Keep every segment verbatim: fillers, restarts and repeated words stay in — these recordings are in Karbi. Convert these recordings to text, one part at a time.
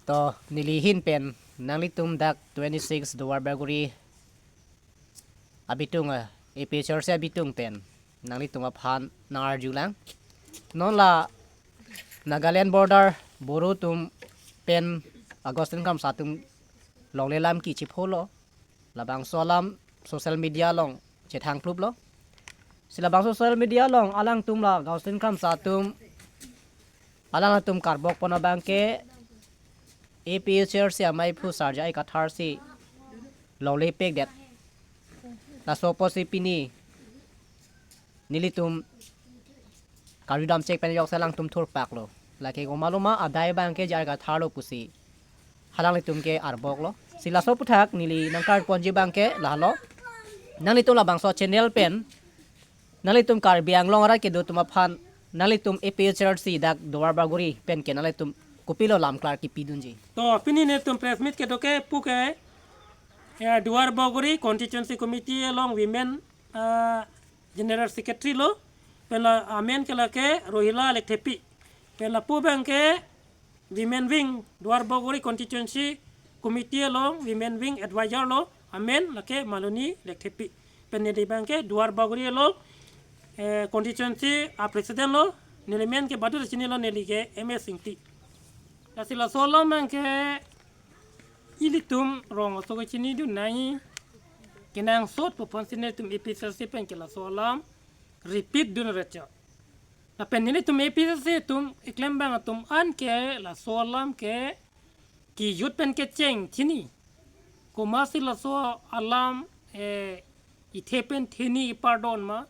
To neli ahin pen nanglitum dak twenty-six Duar Bagori abitung, eh, A P H L C abitung pen nanglitum aphan nangarjulang. Non la Nagaland border Boro atum pen Augustine Kramsa atum longle lam kichipholo. Labangso alam social media along chethangpluplo. Si labang social media along alangtum la Augustine Kramsa atum, alangtum karbok pon abangke A P H L C amei aphu Sarja J I Kathar si longle pekdet. Laso apotsi pini nelitum Karbi Damchek pen ajok si alangtum thurpaklo. Lake komatlo ma adai abangke J I Kathar lo pusi alanglitum ke arboklo. Si laso aphuthak neli nangkarponji abangke lahelo. Nanglitum labangso channel pen nanglitum Karbi Anglong arat kedo atum aphan nanglitum A P H L C dak Duar Bagori pen ke nanglitum kopilo lamklar kipidunji? To pini netum press meet kedo ke pu ke, ya, Duar Bagori Constituency Committee along Women, ah, General Secretary lo, pen la amen ke lake Rohila Lekthepi, pen lapu abangke Women Wing, Duar Bagori Constituency Committee along Women Wing Advisor lo, amen lake Maloni Lekthepi. Pen neli abangke Duar Bagori along, eh, constituency a President lo, neli amen ke badur chinilo, neli ke M S Ingti. Lasi laso alam abangke ilitum rong aso kechinidun nangji, kenangsot pu aphansi netum A P H L C pen ke laso alam repeat dun recho. Lapen nelitum A P H L C atum keklem abang atum an ke laso alam ke kejut pen kecheng chini. Komatsi laso alam, eh, ithe pen theni ipardon ma,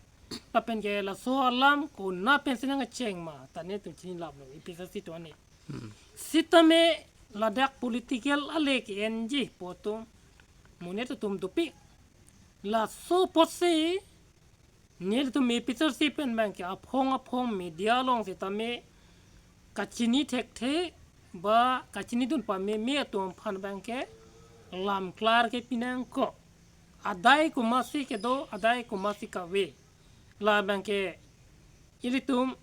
lapen ke laso alam konat pensi nangcheng ma, ta netum chinilaplo A P H L C atum ani. Hmm. Sitame ladak political ale ke-enji pu atum monit atum dopik. Laso apotsi nelitum A P H L C pen abangke aphong aphong media along sitame kachini thekthe ba kachinidun pameme atum aphan abangke lamklar ke pinangkok. Adai komatsi kedo, adai komatsi kave. La abangke ilitum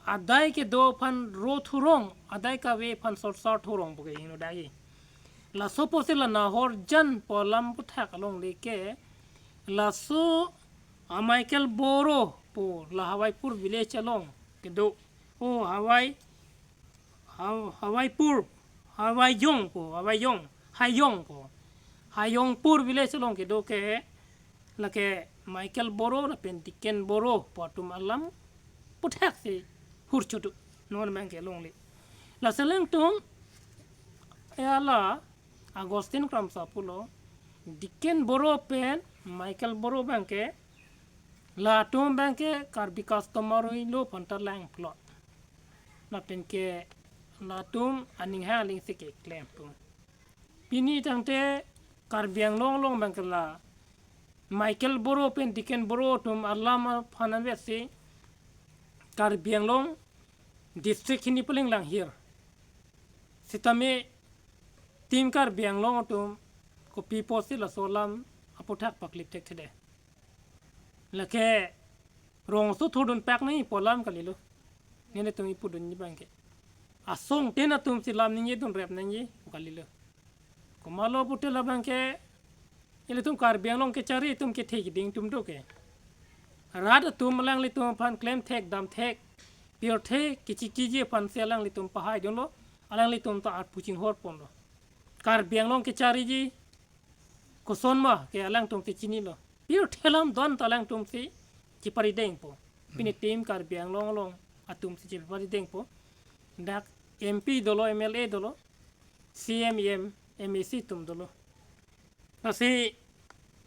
adai kedo aphan ro thurong, adai kave aphan sorsar thurong pu ke ingno dagi. Laso apotsi la Nahorjan pu alam aphuthak alongle ke, laso a Michael Boro pu la Hawaipur village along kedo. O Hawai, Haw-, Hawaipur, Hawaijong ko, Hawaijong, Hayong ko. Hayongpur village along kedo ke, lake Michael Boro lapen Diken Boro pu atum alam aphuthak si hurchutu non abangke longle. Lasi alangtum, eh, la Augustine Kramsa pulo, Diken Boro pen Michael Boro abangke, latum abangke Karbi customary law aphanta langplot. Lapen ke latum aning hang aling si keklem pu. Pini tangte Karbi Anglong along abangke la Michael Boro pen Diken Boro atum alam aphan anvetsi Karbi Anglong district hini paling langhir. Sitame Team Karbi Anglong atum kopi apotsi laso alam aphuthak paklip thekthede. Lake rong aso thurdun pak nangji pu alam kalilo. Nelitum ipudunji abangke, asong ten atum si lam ningje dun rep nangji pu kalilo. Komatlo pute la abangke ilitum Karbi Anglong kechari atum kethe kiding atum do ke. Rat atum alanglitum aphan klem thek dam thek, pirthe kechikiji aphansi alanglitum pahai dunlo, alanglitum ta arpu chinghor ponlo. Karbi Anglong kechariji koson ma ke alangtum si chinilo. Pirthe alam don ta alangtum si cheparidengpo. Pini Team Karbi Anglong along atum si cheparidengpo. Dak M P dolo, M L A dolo, C M, E M, M A C atum dolo. Lasi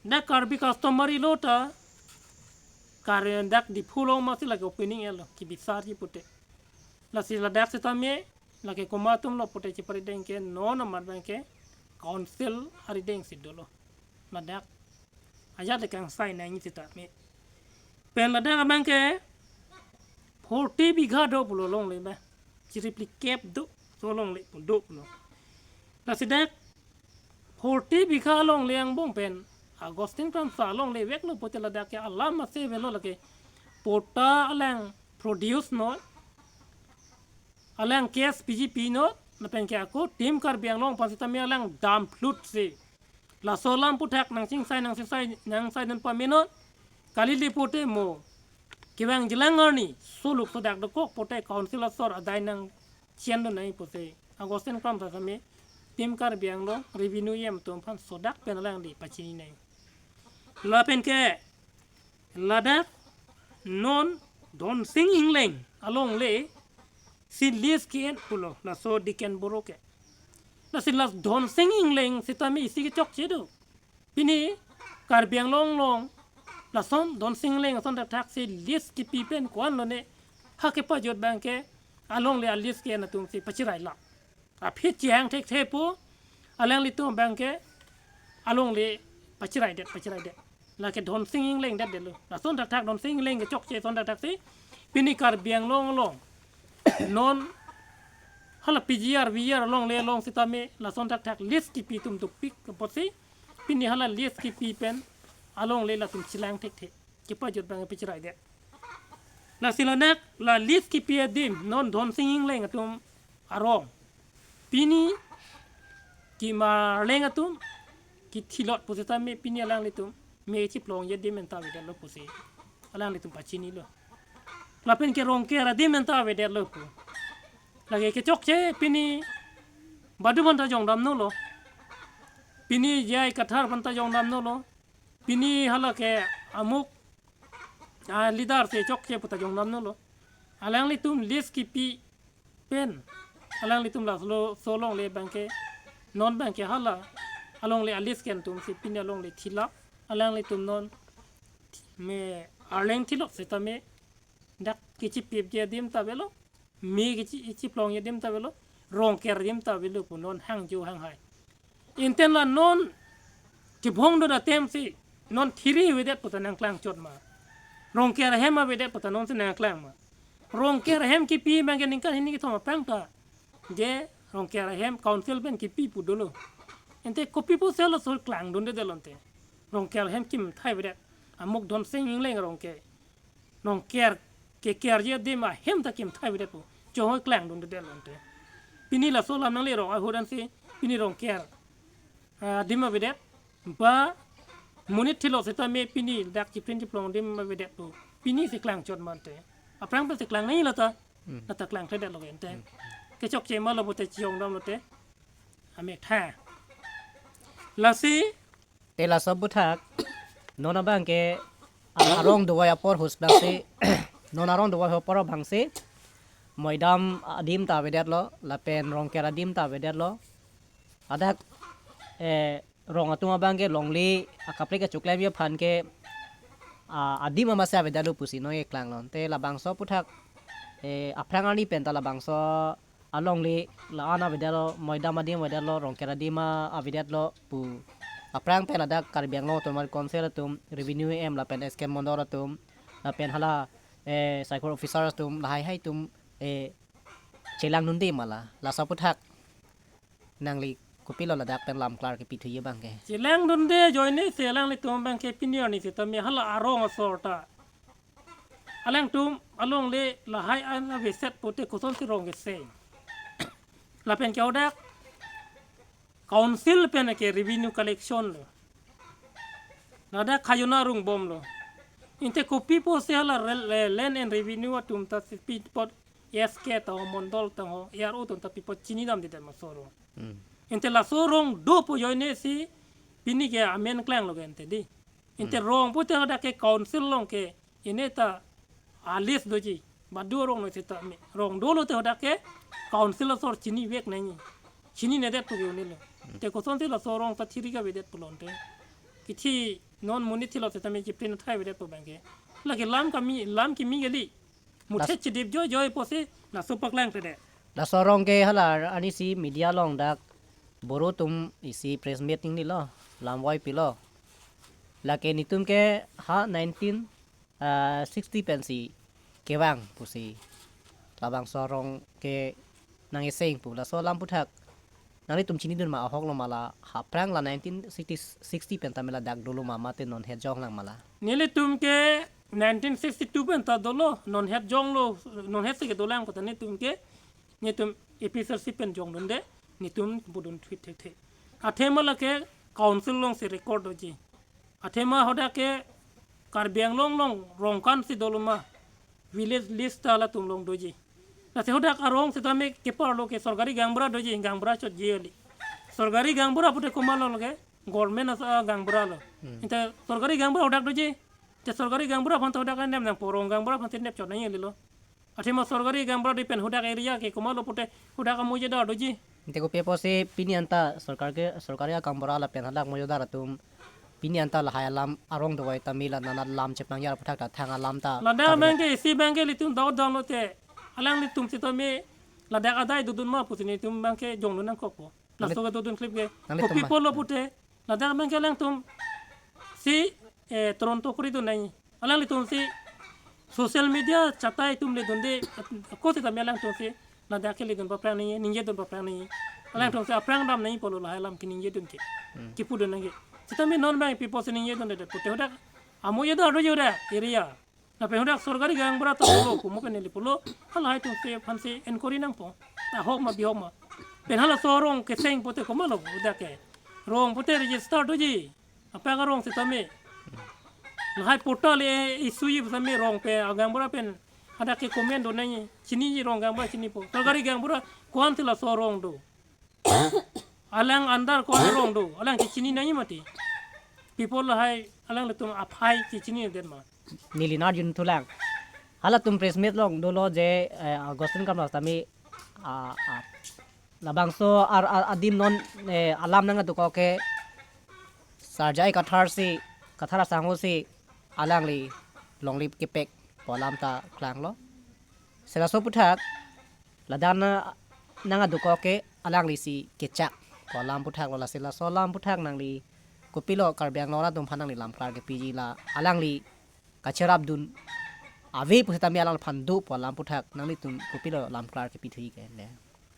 dak Karbi customary law ta Kar-, dak Diphu along masi lake opening etlo, kebisarji pute. Lasi ladak sitame lake komat atumlo pute cheparideng ke, non amat abangke council arideng si dolo. Ladak ajat le kangsai nangji sitame. Pen ladak abangke forty bigha do pulo longle ba. Chiripli kep do, so longle pu do pulo. Lasi dak forty bigha longle angbong pen Augustine Kramsa longle veklo pute ladak ke alam ase avelo lake. Patta alang produce non, alang case P G P non, Lapen ke ako Team Karbi Anglong aphan sitame alang damphlut si laso alam aphuthak nangchingsai nangchingsai nangsaidun pamenon. Kali le pute mo kevang jilang arni soluk sodak dokok pute council asor adai nangchiendun nai pusi Augustine Kramsa sitame Team Karbi Anglong revenue E M atum aphan sodak pen alangli pachini nai. Lapen ke ladak non Dhonsing Engleng alongle si lease ke-en pulo laso Diken Boro ke. Lasi la Dhonsing Engleng sitame isi kechokche do. Pini Karbi Anglong along lason Dhonsing Engleng ason thakthak si lease kipi pen ko-an lone ha kepajut abang ke alongle a lease ke-en atum si pachirai la. Aphi chihang thekthe pu alanglitum abang ke alongle pachiraidet pachiraidet. Lake Dhonsing Engleng det detlo. Lason thakthak Dhonsing Engleng kechokche ason thakthak si pini Karbi Anglong along non hala P G R, V G R alongle along sitame lason thakthak lease kipi atum dopik apotsi pini hala lease kipi pen alongle latum chelang thekthe. Kepajut abang pachiraidet. Lasi ladak la lease kipi adim non Dhonsing Engleng atum arong. Pini kemarleng atum kethilot pusitame pini alanglitum me chiplongji adim anta avedetlo pusi alanglitum pachinilo. Lapen ke Rongker adim anta avedetlo pu. Lake kechokche pini Badu aphanta jongdamnolo. Pini J I Kathar aphanta jongdamnolo. Pini hala ke amuk a leader si chokche puta jongdamnolo. Alanglitum lease kipi pen alanglitum laso alongle abang ke non abang ke hala alongle a lease ke-en atum si pini alongle thila alanglitum non me arleng thilot sitame dak kechipipji adim ta avelo, me kechi chiplongji adim ta avelo, Rongker adim ta avelo pu non hangjo hanghai. Ante la non kebong do atem si non thiri avedet puta nangklangchot ma. Rongker ahem avedet puta non si nangklang ma. Rongker ahem kipi abang ke ningkan hini kethom aphrang ta je Rongker ahem council pen kipi pu dolo. Ante kopi pusi laso klangdunde detlo ante. Rongker ahem kimthai avedet. Amuk Dhonsing Engleng arong ke Rongker kekerji adim ahem ta kimthai avedet pu. Chohoi klangdunde detlo ante. Pini laso alam nanglerok ahut ansi pini Rongker, ah, adim avedet. Ba monit thilot sitame pini dak chiprin chiplong adim avedet pu. Pini si klangchot ma ante. Aphrang pen si klang nai lata. Hmm. Lata klangthledetlo ke ante. Hmm. Kechokche ma lo pute chijongdamlo te. Amek tha. Lasi te laso aphuthak non abang ke a-, arong dovoi apor ahut abang si non arong dovoi apor abang si moidam adim ta avedetlo lapen Rongker adim ta avedetlo. Ladak, eh, rong atum abang ke longle akaprek kachoklemji aphan ke, ah, adim amatsi avedetlo pusi non keklanglonte labangso aphuthak, eh, aphrang arni pen ta labangso alongle la-an avedetlo, moidam adim avedetlo, Rongker adim avedet lo pu. Aphrang pen ladak Karbi Anglong Autonomous Council atum, Revenue E M lapen S K Mondol atum, lapen hala, eh, Saikor officer atum, lahai hai atum, eh, chelangdunde ma la, laso aphuthak. Nangli kopilo ladak pen lam klar kepithuji abang ke? Chelangdunde ajoine si alanglitum abang ke pini arni sitame hala arong asor ta alangtum alongle lahai an aveset pute kosonsi rong keseng. Lapen ke hadak council pen ke revenue collection lo. Ladak khajona rungbomlo. Ante kopi pusi hala rel-, eh, land and revenue atum ta si pi apot S K ta ho, Mondol ta ho, A R O atum ta pi apot chinidamdedet ma laso arong. Hmm. Ante laso arong do pu ajoine si pini ke amen klanglo ke ante di. Ante Hmm. rong pute hadak ke council along ke ine ta a-lease doji. Badu arong noi sitame. Rong dolo te hadak ke council asor chinivek nangji. Chininedet pu ke unelo. Hmm. Te kosonsi laso arong ta thiri kavedet pulo ante. Kithi non monit thilot sitame chiprin thai avedet pu abang ke. Lake lam kami, lam kimi kali. Muthe Das- chidip joijoi pusi laso paklangkledet. Laso arong ke hala arni si media along dak Boro atum isi press meet ningnilo, lam voipilo. Lake netum ke ha nineteen, ah, sixty pensi kevang pusi labangso arong ke nang-eseng pu laso alam aphuthak nanglitum chinidun ma, ahok lo ma la, aphrang la nineteen sixty, sixty pen tame ladak dolo ma mate non het jonglang ma la? Nelitum ke nineteen sixty-two pen ta dolo, non het jonglo, non het si kedolang puta netum ke, netum A P H L C pen jongdunde, netum pudun thik thekthe. Athema lake council alongsi record doji. Athema hadak ke Karbi Anglong along rong ko-ansi dolo ma, village list ta latum along doji. Lasi hadak arong setame keparlo ke sorkari gaonbura doji, gaonbura chotji kali. Sorkari gaonbura pute komatlo ke government asa gaonbura lo. Hmm. Inte sorkari gaonbura hadak doji. Te sorkari gaonbura aphan to hadak nem nangpo, rong gaonbura aphan te nep chot nangji kalilo. Athema sorkari gaonbura doji pen hadak area ke komatlo pute hadak amojedar doji. Inte kopi apotsi pini anta sorkar ke, sorkari gaonbura lapen hadak mojedar atum pini anta lahai alam arong dovai tame la nana lam chepnangji aphuthak ta thang alam ta Ladak kave. Abang ke isi abang ke ilitum dot dam lote, alanglitum setame ladak adai dodun ma pusi netum abang ke jongdun nangkokpo. Nangli- Laso kedodun klip ke. Nanglitum Kopi ma- apotlo pute, ladak abang ke alangtum si, eh, Toronto kori dun nai. Alanglitum si social media chatai atum ledunde, ako setame alangtum si ladak ke ledun paphrang nangji, ningjedun paphrang nangji. Alangtum si aphrang dam nangji pulo lahai alam keningjedun ke. Hmm. Kipudun nangji. Setame non abang pi apotsi ningjedunde pute hadak amojedar doji hadak area. Lapen hadak sorkari gaonbura ta pulo, komat pen neli pulo, halahai atum si aphansi enquiry nangpo. Ahok ma bihok ma. Pen halaso arong keseng pute komatlo hadak ke. Rong pute register doji. Apa arong setame. Lahai patta le issue ji setame rong pen, agaonbura pen hadak ke comment do nangji, chiniji rong gaonbura chinipo. Sorkari gaonbura ko-ansi laso arong do. Alang under ko-an arong do, alang chechini nangji mati. Pi apot lahai alanglitum aphai chechini det ma. Neli nangjun thulang. Halatum press meet along dolo je, eh, Augustine Kramsa tame, ah, ah, labangso ar, ar, adim non, eh, alam nangkadokok ke Sar J I Kathar si, Kathar asangho si alangli longle kepek pu alam ta klanglo. Lasi laso aphuthak ladak nangkadokok ke alangli si kechak pu alam aphuthak lo, lasi laso alam aphuthak nangli kopilo Karbi Anglong arat atum aphan nangli lamklar kepiji, la alangli kacherapdun ave pu setame alangliphan do pu alam aphuthak nanglitum kopilo lamklar kepi thuji ke le.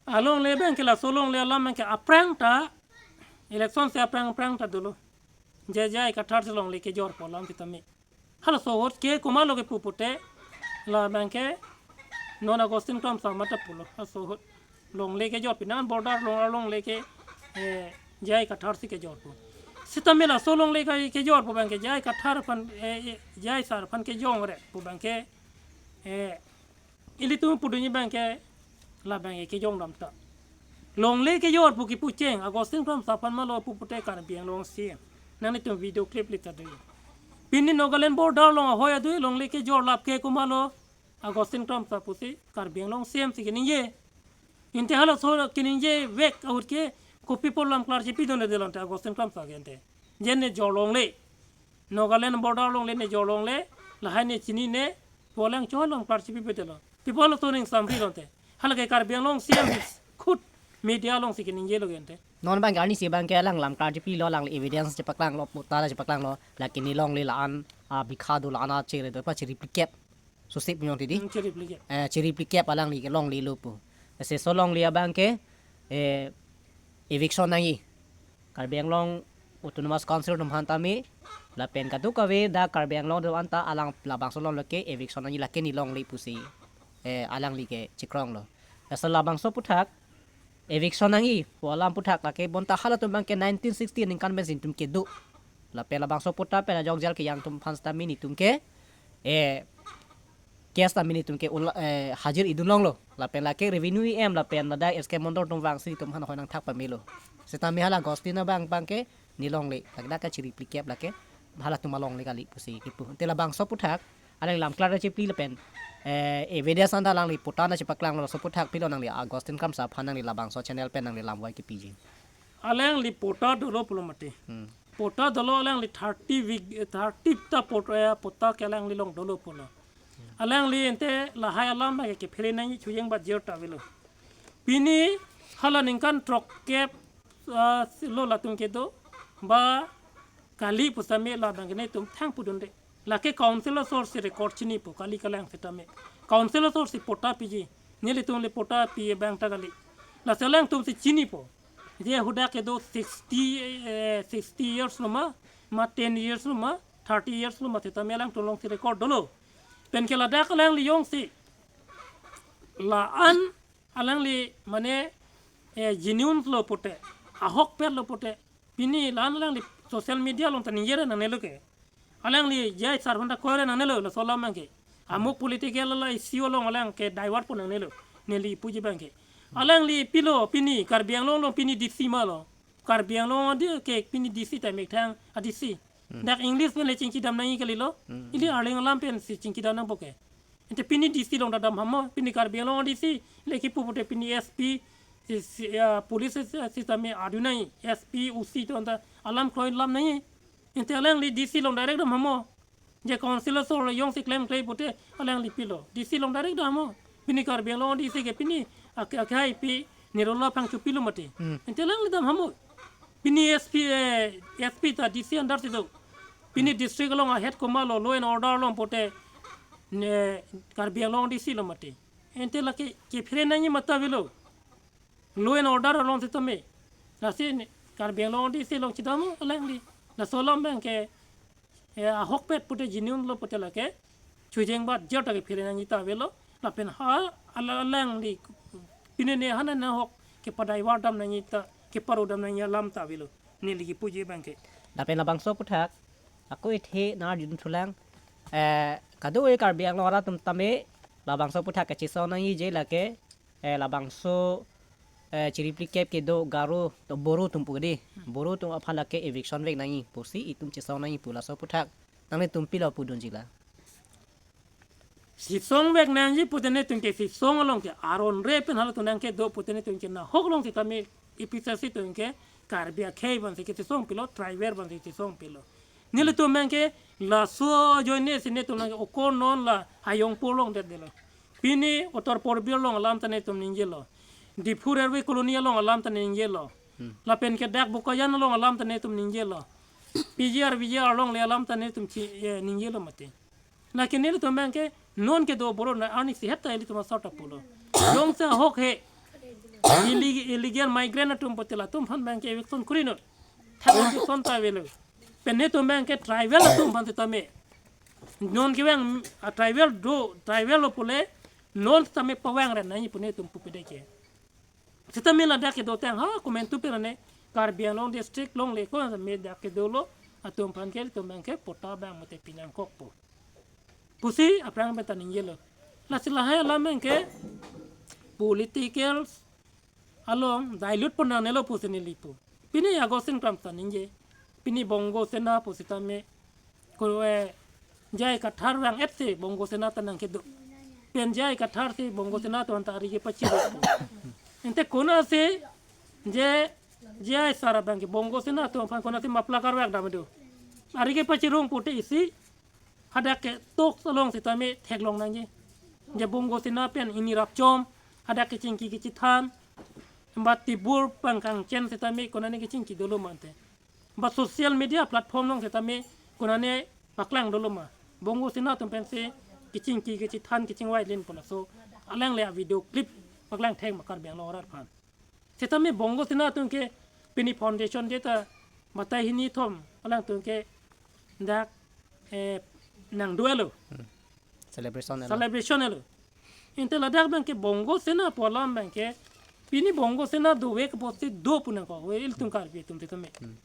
Alongle abang ke laso longle alam abang ke aphrang ta, election si aphrang aphrang ta dolo. J I Kathar si longle kejor pu alam setame. Halaso ahut ke komatlo kepu pute, labang ke non Augustine Kramsa mate pulo, halaso ahut longle kejor pi, non border along longle ke, eh, J I Kathar si kejor pu. Setame laso longle ke kejor pu abang ke J I Kathar aphan, eh, eh, J I sir aphan kejongre pu abang ke, eh, ilitum pudunji abang ke, labang ke kejong dam ta. Longle kejor pu kipu cheng, Augustine Kramsa aphan ma lo pu pute Karbi Anglong C M. Nanglitum video clip lita do. Pini Nagaland border along ahoi adui longle kejor lap ke komatlo, Augustine Kramsa pusi Karbi Anglong C M si keningje. Inte halaso keningje vek ahut ke kopi apot lamklar chepidunde lonte Augustine Kramsa ke ante. Je ne jor longle. Nagaland border along le ne jor longle, lahai ne chinine, pu alang chot lamklar chepi pete lo. Pi apot laso ning samri lonte. Halake Karbi Anglong C M is khut media alongsi keningjelo ke ante. Non abang ke arnisi abang ke alang lamklar chepilo, alang evidence chepaklanglo, patta chepaklanglo, lake ne longle la-an, ah, bikha do, la-an ache do, pa cheriplikep. Sosip punyong tidi. Hmm, cheriplikep. Eh, cheriplikep alangli ke longlelo pu. Lasi laso longle abang ke, eh, eviction nangji. Karbi Anglong Autonomous Council atum aphan tame, lapen kadokave dak Karbi Anglong atum anta alang labangso along lake eviction nangji, lake ne longle pusi, eh, alangli ke chekronglo. Lasi labangso aphuthak eviction nangji pu alam aphuthak lake bonta halatum abang ke nineteen sixty aningkan pensi netum kedo. Lapen labangso patta pen ajok jal kejang atum aphan setame netum ke, eh, case tame netum ke ula-, eh, hajir idun longlo. Lapen lake revenue E M lapen ladak S K Mondol atum vangsi netum aphan hoi nangthak pamelo. Setame hala Augustine abang abang ke ne longle. Lake dak ke cheriplikep lake halatum alongle kali pusi kipu. Te labangso aphuthak alangli lamklar chepli lapen, eh, evidence anta alangli patta nangchepaklanglo, laso aphuthak pilo nangli Augustine Kramsa aphan nangli labangso channel pen nangli lamvoi kepiji. Alangli patta dolo pulo mati. Hmm. Patta dolo, alangli thirty week, eh, thirty ta patta, eh, patta ke alangli long dolo pulo. Alangli ante lahai alam ke kephere nangji chojeng ba jor ta avelo. Pini hala ningkan throkkep, ah, lo latum kedo ba kali pu setame labang ke netum thang pudunde. Lake council asor si record chinipo, kali kalang setame. Council asor si patta piji. Nelitum le patta pi abang ta kali. Lasi alangtum si chinipo. Je hadak kedo sixty, eh, sixty years lo ma, ma ten years lo ma, thirty years lo ma, setame alangtum alongsi record dolo. Pen ke ladak alangli jongsi la-an alangli mane, eh, genuine lo pute, ahokpet lo pute, pini la-an alangli social media along ta ningje ra nangnelo ke. Alangli J I sir aphanta koi ra nangnelo, laso alam abangke. Amuk political la issue along alang ke divert pon nangnelo, neli puji abangke. Alangli pilo, pini Karbi Anglong along pini D C ma lo. Karbi Anglong adi ke pini D C ta methang a D C. Hmm. Dak English pen le chingki dam nangji kalilo. Hmm. Ili Arleng alam pensi chingki dam nangpo ke. Ante pini D C along ta dam hamo, pini Karbi Anglong D C le kipu pute pini S P, si, si, ya, police si, si tame adu nangji, S P, O C atum ta alam kroi lam nangji. Ante alangli D C along direct dam hamo. Je councillor so le jongsi klemkle pute alangli pilo. D C along direct dam hamo. Pini Karbi Anglong D C ke pini ak-, akhai pi Nirola Phangcho pilo mati. Hmm. Ante alangli dam hamo. Pini S P, eh, S P ta D C under si do. Pini district along ahead komat lo, law and order along pute ne Karbi Anglong D C lo mati. Ante lake kephere nangji matha avelo. Law and order along sitame. Lasi ne Karbi Anglong D C along chedam alangli. Laso alam abangke, eh, ahokpet pute genuine lo pute lake chojeng bat jer ta kephere nangji ta avelo. Lapen ha ala-, alangli pini ne hana na ahok kepa-divert dam nangji ta, keparo dam nangji alam ta avelo. Neli kipuji abangke. Lapen labangso aputhak, ako ithe nar jun thulang, eh, kado-e Karbi Anglong arat atum tame labangso aputhak kachesong nangji je lake, eh, labangso, eh, chiriplikep kedo Garo to Boro atum pu ke dei. Boro atum aphan lake eviction vek nangji pusi itum chesong nangji pu, laso aputhak nanglitum pilo pudunji la? Chesong vek nangji pute netum ke chesong along ke aron re pen halatum nangkedo pute netum ke nahok along sitame A P H L C atum ke Karbi akhei abangsi kachesong pilo, tribal abangsi kachesong pilo. Nelitum abangke laso ajoine si netum abangke oko non la Hayongpur along det detlo. Pini Uttar Purbi along alam ta netum ningjelo. Diphu Railway Colony along alam ta ningjelo. Hmm. Lapen ke dak Bokajan along alam ta netum ningjelo. P G R, V G R along le alam ta netum chi, eh, ningjelo mati. Lake nelitum abangke non kedo Boro na arni si het ta ilitum asar ta pulo. Jongsi ahok he. Illeg-, illegal migrant atum pute latum aphan abangke eviction kuri non. Thang eviction ta avelo. Pen netum abangke tribal atum aphan sitame. Non kevang, ah, tribal do, tribal lo pule, non sitame pavang ra nangji pu netum pupe dei ke. Sitame ladak kedo tang ha komantu pen ne Karbi Anglong district along le ko me dak kedolo atum aphan ke, atum abangke patta abang mate pi nangkokpo pusi aphrang pen ta ningjelo. Lasi lahai alam abangke political along dilute pon nangnelo pusi neli pu. Pini August Singh Kramsa ningje. Pini Bongo Sena pu sitame ko, eh, J I Kathar vang-et si Bongo Sena ta nangkedo. Pen J I Kathar si Bongo Sena atum ta ari kepachirung. Ante konatsi je J I sir abangke Bongo Sena atum aphan konatsi muffler karvek dam do. Ari kepachirung pute isi hadak ke talks along sitame theklong nangji. Je Bongo Sena pen ini rapchom, hadak kechingki kechethan, embat tibur pangkangchen sitame konane kechingki dolo ma ante. Ba social media platform along sitame konane paklang dolo ma. Bongo Sena atum pensi kechingki kechethan kechingvai len pon laso alangli a-video clip paklang thek ma Karbi Anglong arat aphan. Sitame Bongo Sena atum ke pini foundation day ta batai hini thom alangtum ke dak, eh, nangdolo. Hmm. Celebration elo. Celebration elo. Ante ladak abangke Bongo Sena pu alam abangke pini Bongo Sena dovek apotsi do pu nangkok ilitum Karbi atum sitame. Hmm.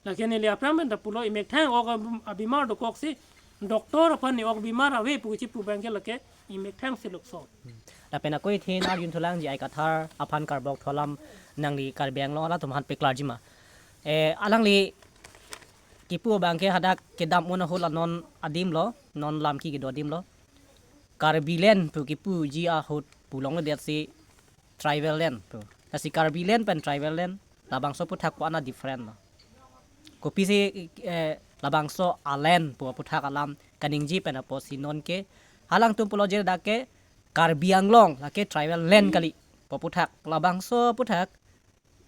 Lake neli aphrang pen ta pulo, imethang ok ab-, abimar dokoksi doctor aphan ne ok bimar ave pu chipu abangke lake imethang si lokso. Hmm. Lapen ako ithe nar jun thulang J I Kathar aphan karbok thu alam nangli Karbi Anglong arat atum aphan paklarji ma. Eh, alangli kipu abangke hadak kedam un ahut la non adim lo, non lamki kedo adim lo. Karbi land pu kipuji ahut pu longledetsi tribal land pu. Lasi Karbi land pen tribal land labangso aputhak ko-an a-different lo? Kopisi, eh, labangso a-land pu aputhak alam kaningje pen apotsi non ke halangtum pulo je dak ke Karbi Anglong lake tribal land kali pu aputhak, labangso aputhak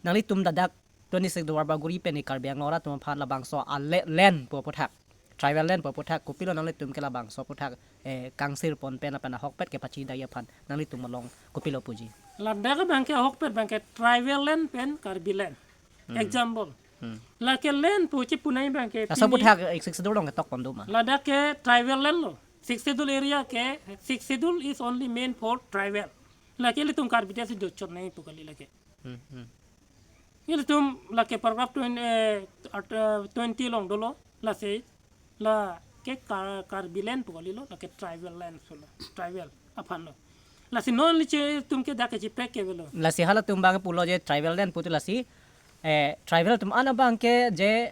nanglitum ladak twenty-six Duarbagori pen ne Karbi Anglong arat atum aphan labangso a-le-, land pu aputhak, tribal land pu aputhak, kopilo nanglitum ke labangso aputhak, eh, kangsir pon pen lapen ahokpet kepachidai aphan nanglitum along kopilo puji? Ladak abangke ahokpet abangke tribal land pen Karbi land. Hmm. Example. Hmm. Lake land pu chipu nangji abangke laso pini aputhak, eh, Sixth Schedule along ketok pon do ma? Ladak ke tribal land lo. Sixth Schedule area ke, Sixth Schedule is only meant for tribal. Lake ilitum Karbi det si dochot nangji pu kali lake. Hmm, hmm. Ilitum lake paragraph twenty, eh, art-, eh, twenty along dolo, lasi lake Kar-, Karbi land pu kalilo, lake tribal land solo, tribal aphan lo. Lasi non ilitum ke dak ke chiprek ke avelo. Lasi halatum abang pulo je tribal land putu lasi, eh, tribal atum an abang ke je,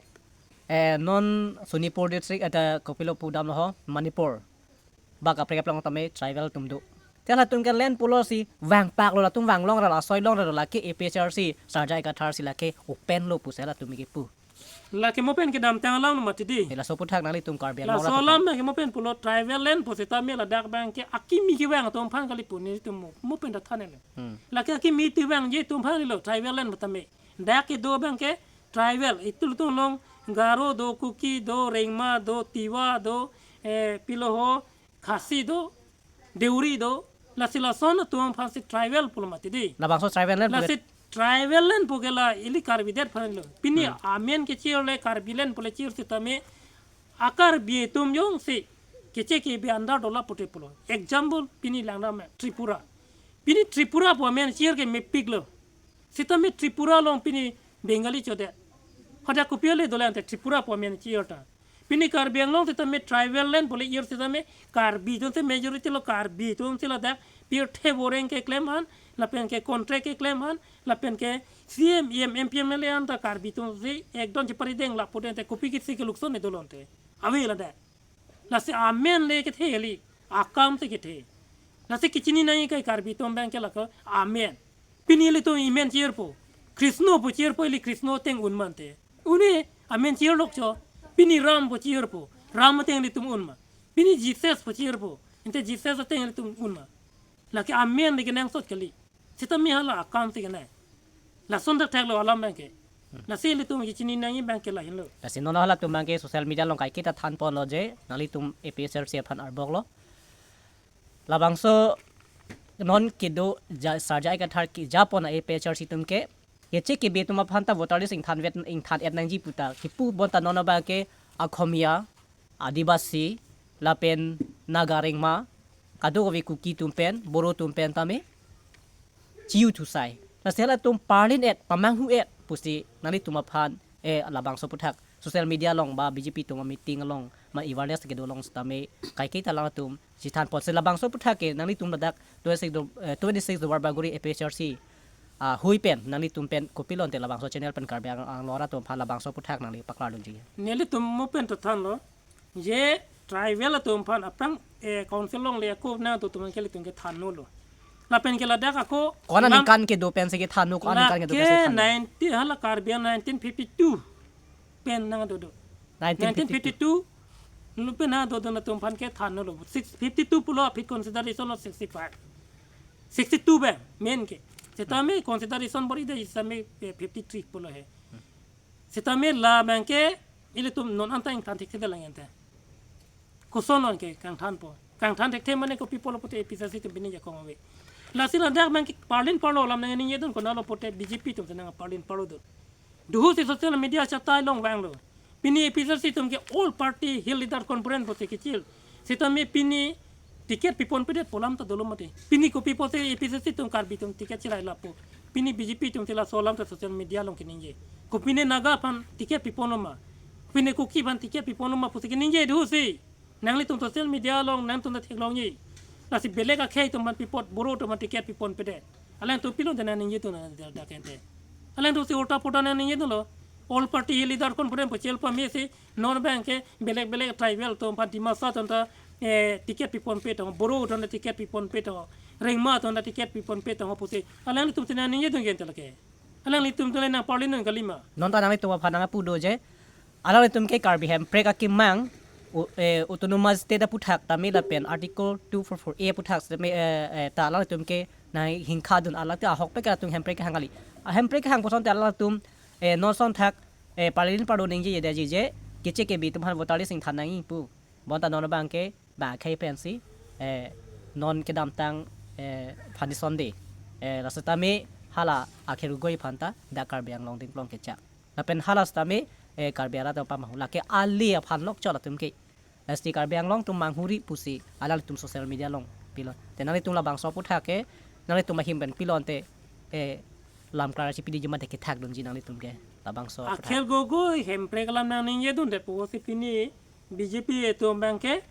eh, non Sonipur district, eh, ta kopilo pudamlo ho, Manipur. Bak kaprek kaprek along tame tribal atum do. Te halatum ke land pulo si vangpaklo, latum vanglongra, la soi longra, lake A P H L C, Sarja Ekathar si lake open lo pusi halatum ke pu. Lake mo pen kedamtang alam mati di. Eh, laso aphuthak nanglitum Karbi Anglong laso alam lake mo pen pulo tribal land pu setame ladak abang ke akimi kevang atum aphan kali pu nelitum mo, mo pen ta than ele. Hmm. Lake akimi kevangji atum aphan lo tribal land pu tame. Dak kedo abang ke tribal, itum atum along Garo do, Kuki do, Rengma do, Tiwa do, eh, pilo ho, Khasi do, Deuri do, lasi lason atum aphan si tribal pulo mati di. Labangso tribal land pulo. Lasi tribal land pu ke la ili Karbi det aphan lo. Pini Hmm. amen kechir le Karbi land pule chir setame a-Karbi atum jongsi keche kebi under dola pute pulo. Example, pini langdam Tripura. Pini Tripura pu amen chir ke mepik lo. Setame Tripura along pini Bengali chodet. Hadak kopi ale dolang te Tripura pu amen chir ta. Pini Karbi Anglong setame tribal land pule ir setame Karbi atum si majority lo, Karbi atum si ladak pirthe boreng keklem an, lapen ke contract keklem an, lapen ke C M, E M, M P, M L A an ta Karbi atum si ekdom chepari deng lapu deng te kopi kisi ke lukson ne dolon te. Ave ladak. Lasi amen le kethe li, akam si kethe. Lasi kechini nangji ke Karbi atum abang ke lake amen. Pini ilitum amen chirpo, Krishna pu chirpo, ili Krishna ateng un ma ante. Une amen chirlok cho. Pini Ram pu chirpo, Ram ateng ilitum un ma. Pini Jesus pu chirpo, ante Jesus ateng ilitum un ma. Lake amen le kenangsot kali. Setame hala akam si kenai. Lason thakthak lo alam abang ke. Lasi ilitum kechini nangji abang ke lahin lo. Lasi non halatum abang ke social media along kaiketa than ponlo je, nanglitum A P H L C aphan arbok lo. Labangso non kedo ja, Sarja Ekathar keja pon A P H L C atum ke, keche kebi atum aphan ta voter list ingthan vet, ingthan et nangji pu ta kipu bonta non abang ke Akhomia, Adivasi, lapen Naga, Rengma, kadokave Kuki atum pen, Boro atum pen tame chi-u thusai. Lasi halatum parlin et, pamanghu et pusi nanglitum aphan, eh, labangso aphuthak social media along ba B J P atum meeting along ma awareness kedo along setame kaiketa alangtum chethan ponsi labangso aphuthak ke nanglitum ladak twenty-six Do-, eh, twenty-six Duarbagori A P H L C, ah, hui pen nanglitum pen kopilo ante labangso channel pen Karbi Ang-, Anglong arat atum aphan labangso aphuthak nangli paklar dunji. Nelitum mo pen ta thanlo. Je tribal atum aphan aphrang, eh, council along le ako nangdo atum ke ilitum ke than-olo. Lapen ke ladak ako ko-an alam aningkan kedo pensi kethan-o, ko-an aningkan kedo pensi lake than-o? Nineteen, hala Karbi Ang nineteen fifty-two pen nangdo do. Nineteen fifty-two. Nineteen fifty-two lu pen nangdo do atum aphan ke than-olo. Six, fifty-two pulo aphi consideration lo sixty-five. Sixty-two abang main ke. Setame consideration bor-i de setame, eh, fifty-three pulo he. Setame la abang ke ilitum non anta ingthan thekthe lang ante. Koson non ke kangthanpo. Kangthan thekthe mane kopi pulo pute A P H L C atum pini jakong ave. Lasi ladak abang ke parlin parlo alam nangningje dun konatlo pute B J P atum si nangparlin parlo dun. Duhu si social media chatai along vanglo. Pini A P H L C atum ke All Party Hill Leader Conference pusi kechil. Setame pini ticket piponpedet pu alam ta dolo mati. Pini kopi pusi A P H L C atum Karbi atum ticket cherai lapo. Pini B J P atum si laso alam ta social media along keningje. Kopine Naga aphan ticket piponlo ma, pine Kuki aphan ticket piponlo ma pusi keningje duhu si. Nanglitum social media along nangtum ta theklongji. Lasi belek akhei atum aphan pipot, Boro atum aphan ticket piponpedet. Alangtum pilo de nangningje dun nang dak ante. Alangtum si ulta pulta nangningje dunlo. All Party Hill Leader Conference pu chel pame si non abang ke belek belek tribal atum aphan, Dimasa atum ta, eh, ticket piponpe tong, Boro atum ta ticket piponpe tong, Rengma atum ta ticket piponpe tong pusi alanglitum si nangningje dun ke ante lake. Alanglitum atum le nangparlin dun kalima. Non ta nanglitum aphan nangpu do je, alanglitum ke Karbi Hemprek akemang, u-, eh, Autonomous State aphuthak tame lapen Article two four four A aphuthak tame, eh, eh, ta alanglitum ke nanghingkha dun, alangtum ahokpet ke latum Hemprek kehang kali. A Hemprek kehang puson te alangtum, eh, non ason thak, eh, parlin parlo ningje-edetji je, keche kebi atum aphan voter list ingthan nangji pu. Bonta non abang ke ba akhei pensi, eh, non kedamtang, eh, Funny Sunday, eh, la setame hala akhei rugoi aphan ta dak Karbi Anglong dingplong kechak. Lapen hala setame, eh, Karbi arat aphan pamanghu, lake ale aphan lok chot latum ke. Lasi Karbi Anglong atum manghuri pusi alanglitum social media along pilo. Te nanglitum labangso aphuthak ke nanglitum ahin pen pilon te, eh, lam klar si pidiji mate kethak dunji nanglitum ke labangso akhel aphuthak. Gogoi Hemprek alam nangningje dunde pusi pini B J P atum abang ke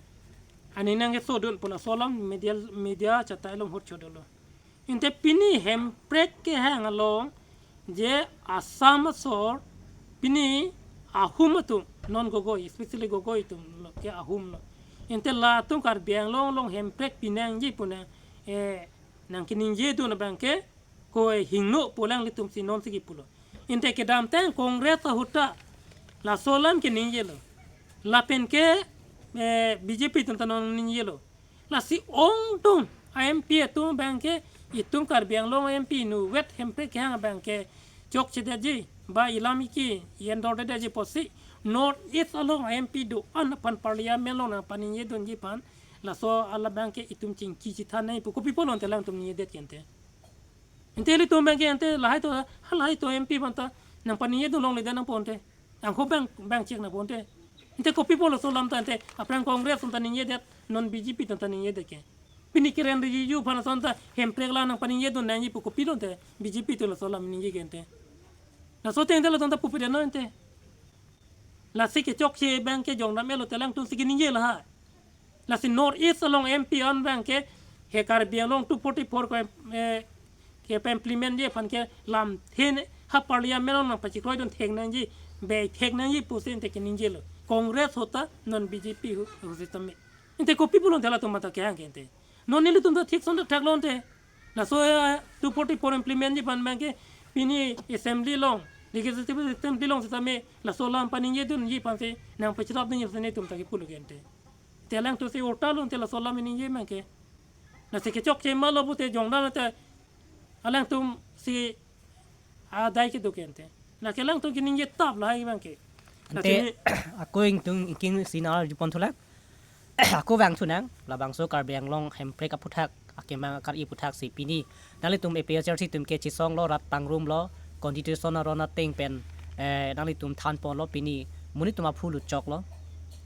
aning nangkeso dun pu laso alam media media chatai along hot chodolo. Ante pini Hemprek kehang along je Assam asor pini ahum atum non Gogoi, especially Gogoi atum lo ke ahum lo. Ante latum Karbi Anglong along Hemprek pinangji pu nang, eh, nangkeningje dun abang ke ko hingno pu alanglitum si non si kipulo. Ante kedamtang Congress ahut ta laso alam keningjelo. Lapen ke, eh, B J P atum ta non ningjelo. Lasi ongdung a M P atum abang ke itum Karbi Anglong a M P inutvet Hemprek kehang abang ke chokchedetji ba ilam iki endorse detji pusi North East along a M P do-an aphan Parliament along nangpaningje dunji aphan laso alam abang ke itum chingki chethan nangji pu kopi pulo ante alangtum ningjedet ke ante. Ante ilitum abang ke ante lahai to, halahai to M P aphan ta nangpaningje dun longle det nangpo ante. Angko abang, abang chek nangpo ante. Ante kopi pulo laso alam ta ante aphrang Congress atum ta ningjedet, non B J P atum ta ningjedet ke. Pini Kiren Rijiju aphan ason ta Hemprek alam nangpaningje dun nangji pu kopilo ante B J P atum laso alam ningje ke ante. Laso ateng te latum ta pupe det non ante. Lasi kechokche abang ke jongdam-etlo te alangtum si keningje lahai. Lasi North East along M P an abang ke he Karbi Anglong two forty-four ko, eh, ke pa-implementji aphan ke lamthe ha Parliament along nangpachikroi dun thek nangji, bei thek nangji pusi ante keningjelo. Congress ahut ta non B J P hu, hu sitame. Ante kopi pulo ante latum mata kehang ke ante. Non nelitum ta thik son thaklo ante. Laso, eh, two forty-four implementji aphan abang ke pini assembly along, legislative assembly along sitame laso alam paningje dunji aphan si nangpachelap dunji aphan si nelitum ta kipulo ke ante. Te alangtum si orta lo ante laso alam ningje abang ke. Lasi kechokche ma lo pute jongdam ante alangtum si adai kedo ke ante. Lake alangtum keningje tap lahai abang ke. Ante lasi ako ingtung ingking sinar jupon thulak. Ako vangthu nang, labangso Karbi Anglong Hemprek aphuthak, akemang akar-i aphuthak si pini nanglitum A P H L C atum ke chesonglo, rat pangrumlo, constitution aron ateng pen, eh, nanglitum thanponlo pini, monit atum aphu lutchoklo,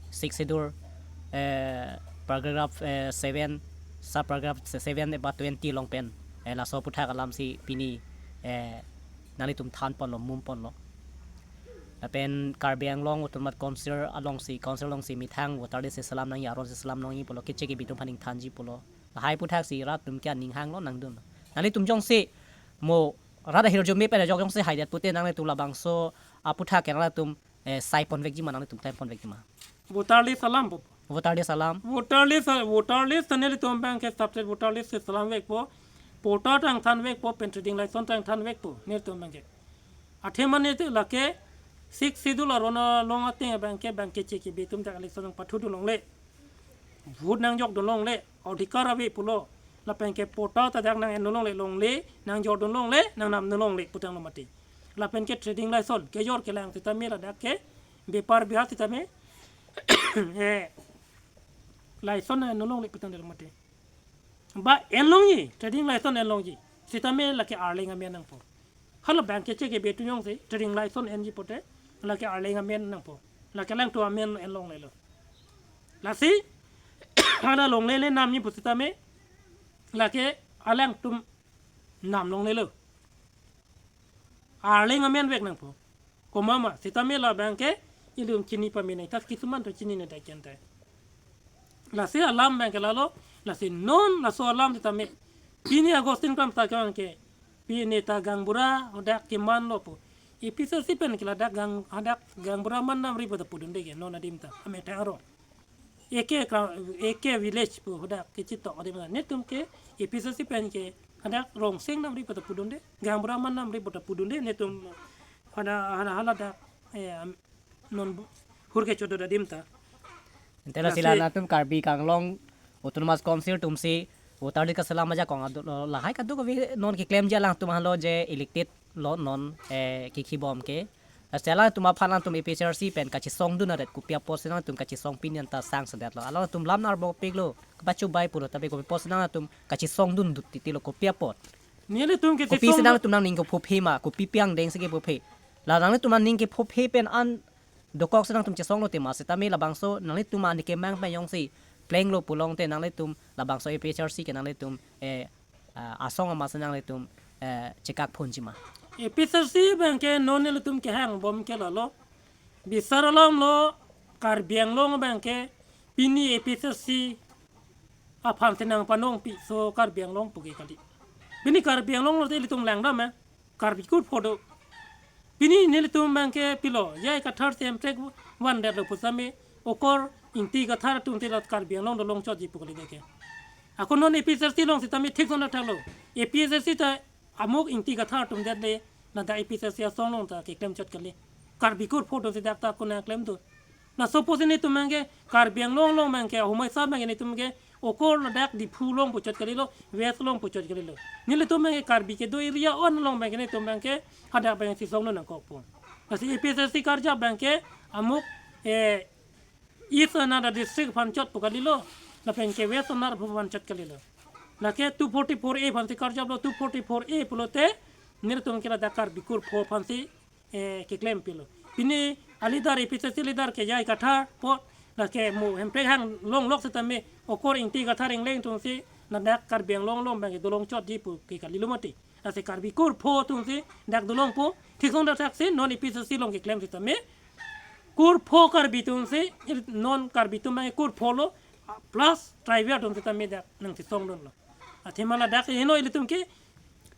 Sixth Schedule, eh, paragraph, eh, seven, sub paragraph seven ba twenty along pen, eh, laso aphuthak alam si pini, eh, nanglitum thanponlo, mumponlo. Lapen Karbi Anglong Autonomous Council along si, council along si methang voter list selam nangji, aron selam nangji pulo, keche kebi atum aphan ingthanji pulo. Lahai aphuthak si rat atum ke aning hanglo nangdun. Nanglitum jongsi mo rat ahirjume pen ajok jongsi haidet pute nanglitum labangso aphuthak ke nanglitum, eh, saiponvekji ma, nanglitum klem ponvekji ma? Voter list alam po. Voter list alam. Voter list, voter list ta nelitum abang ke separate voter list selam vekpo. Patta ta ingthan vekpo, pen trading license ta ingthan vekpo nelitum abang ke. Athe mane te lake Sixth Schedule aron along ateng abang ke abang keche kebi atum ta election nangpathu dun longle. Vote nangjok dun longle, adhikar ave pulo. Lapen ke patta ta dak nang-en dun longle, longle, nangjor dun longle, nangnam dun longle putanglo mati. Lapen ke trading license kejor kelang sitame ladak ke bepar bihar sitame, eh, license nang-en dun longle putanglo mati. Ba en longji, trading license en longji. Sitame lake Arleng amen nangpo. Hala abang keche kebi atum jongsi trading license enji pute lake Arleng amen nangpo. Lake alangtum amen en longlelo. Lasi hala longlele namji pusitame lake alangtum nam longlelo. Arleng amen vek nangpo. Komat ma, sitame labang ke ilitum chini pame nai, tas kisuman atum chinine dai ke ante. Lasi alam abang ke lalo, lasi non laso alam sitame. Pini Augustine Kramsa ke abang ke, pini ta gaonbura hadak kemanlo pu. A P H L C pen ke ladak gaon, hadak gaonbura man namri pu ta pudunde ke, non adim ta, amethang arong. Eke kra-, eke village pu hadak kechitok adim ta. Netum ke A P H L C pen ke hadak Rongsing namri pu ta pudunde, gaonbura man namri pu ta pudunde, netum hada, hada, haladak, eh, am-, non bu-, hur kechodo adim ta. Ante lasi lasi la latum Karbi Anglong Autonomous Council atum si voter list kaselam ajakong adolo, lahai kadokave non keklemji alangtum halo je elected lo non, eh, kiki bom ke. Lasi alangtum aphan alangtum A P H L C pen kachesong dun adet kopi apotsi alangtum kachesong pini anta sangsedetlo. Alangtum lam narbopiklo, kapachubai pulo, tapi kopi apotsi alangtum kachesong dun dut titilo, kopi apot? Nelitum ke kopi sesong si alangtum nangning kephophe ma, kopi pi angdeng si kephophe? La alangtum nangning kephophe pen an dokok si alangtum chesonglo tema, sitame labangso nanglitum ani kemang pen jongsi plenglo pulote nanglitum labangso A P H L C ke nanglitum, eh, ah, asong amatsi nanglitum, eh, chekak phonji ma? A P H L C abangke non nelitum kehang bom ke lalo. Bisar alam lo, Karbi Anglong abangke pini A P H L C aphan si nangpanong piso Karbi Anglong pu ke kali. Pini Karbi Anglong lote ilitum langdam, eh, Karbi kur pho do. Pini nelitum abangke pilo, J I Kathar si Hemprek vandetlo pu setame, Okor Ingti Kathar atum si la Karbi Anglong dolong chotji pu kali deke. Ako non A P H L C along setame thik son thaklo. A P H L C ta amuk Ingti Kathar atum det le, ladak A P H L C asong along ta keklem chot kali. Karbi kur pho do si dak ta ako nangklem do. Laso apotsi netum abangke Karbi Anglong along abangke, ahumai sa abangke netum ke, Okor ladak Diphu along pu chot kalilo, West along pu chot kalilo. Nelitum abangke Karbi kedo area on along abangke netum abangke, hadak abangke chesong non nangkokpo. Lasi A P H L C karjap abangke, amuk, eh, East another district aphan chot pu kalilo, lapen ke West another aphan chot kalilo. Lake two forty-four A aphan si karjaplo, two forty-four A pulote, nelitum ke ladak Karbi kur pho aphan si, eh, keklem pilo. Pini a leader, A P H L C leader ke J I Kathar po, lake mo Hemprek hang longlok setame, Okor Ingti Kathar ingleng atum si, ladak Karbi Anglong along abangke dolong chotji pu ke kalilo mati. Lasi Karbi kur pho atum si dak dolongpo, thik son thakthak si non A P H L C along keklem setame, kur pho Karbi atum si, non Karbi atum abangke kur pho lo, plus tribal atum setame dak nangchesong dunlo. Athema ladak heno ilitum ke,